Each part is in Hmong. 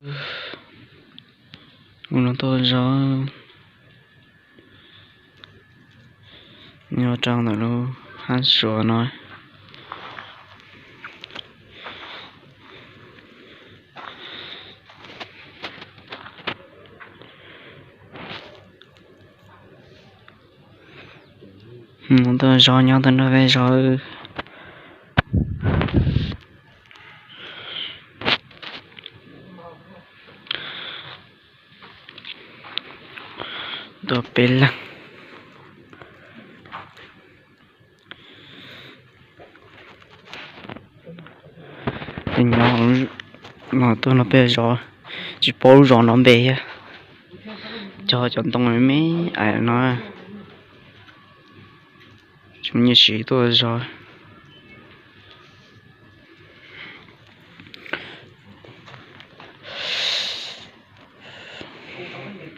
Mus no tuaj zog, nyob rau ntawm lub hab suav no. Mus tuaj zog, nyob tuaj nrog peb zog. Tuaj peb leeg. Nyob no tuaj nrog peb zog, tsis paub lub zos no npe thiab. Cog cov ntoo me me ais no. Tsis muaj nyiaj siv tuaj zog.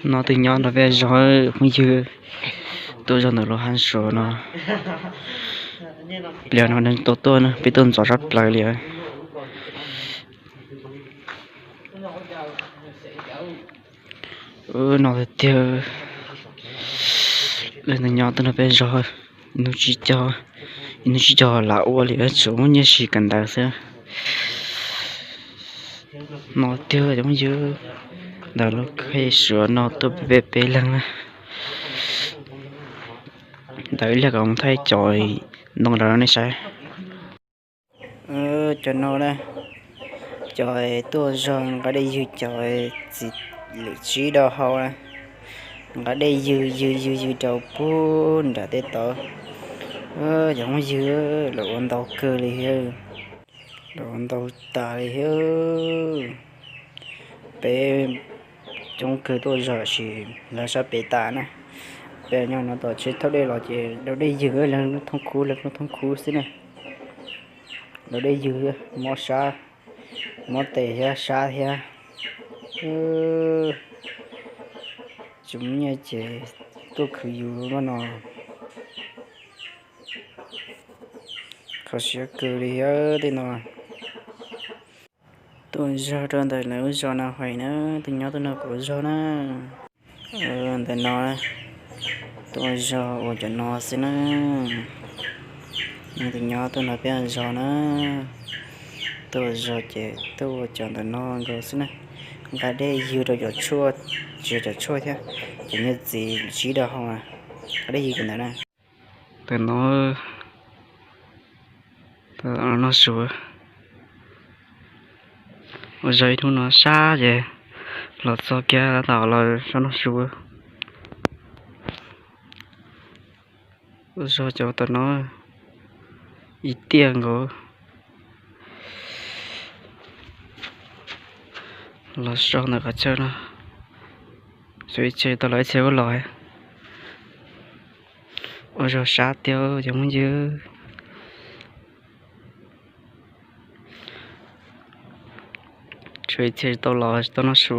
No twb nyob nrog peb zog phooj ywg, tuaj zog ntawm lub hab suav no. Pliag no neeg tuaj tuaj na, peb tuaj ntxov sab plaws li. No tiag tiag, leej twg nyob tuaj nrog peb zog, ib hnub tsib caug, ib hnub tsib caug lam ua li, tsuas muaj nyiaj siv kawm ntawv xwb. No tiag cov phooj ywg, ntawm lub hab suav no tuaj peb peb leeg na. Ntawd ib pliag kom mus thaij cov ntoo ntawd rau nej saib. Cov no na, cov tuaj zog nqa dej ywg, cov txiv lwm tsib rau hauv na, nqa dej ywg ywg ywg ywg rau puag nram tej tod. Cov phooj ywg, lawv ua ntau kawg li thiab, lawv ua ntau tas li thiab. Peb coob kawg tuaj zog tab sis lawv sab pem tas na. Peb nyob no tom tsheb thauj dej los ces rau dej ywg, lawv lub thoob khub, lawv lub thoob khub xwb na. Rau dej ywg, mob sab, mob tes thiab sab thiab. Tsis muaj nyiaj ces tuaj khwv yus no. Kho siab kawg li thiab tej no. Tuaj zog rau ntawm lawv lub zos no hais na, tus nyob tuaj nrog kuv zog na. Ntawm no tuaj zog ua cov no xwb na. Tus nyob tuaj nrog peb zog na. Tuaj zog ces tuaj ua cov ntawm no nkaus xwb na. Nqa dej ywg rau cov tshuaj, tsis yog cov tshuaj thiab, cov nyiaj txiv tsib rau hauv, nqa dej ywg rau ntawd na. Ntawm no noj su, ua zog ib hnub no sab ces los txog kiag tab tom los sab noj su. Ua zog cov tom no ib tiaj nkaus. Los so ntawm qhov chaw no, tsuas ib txhia tau los ib txhia kuj los. Ua zog sab tiag cov phooj ywg. Tsuas ib txhia tsis tau los tsis tau noj su.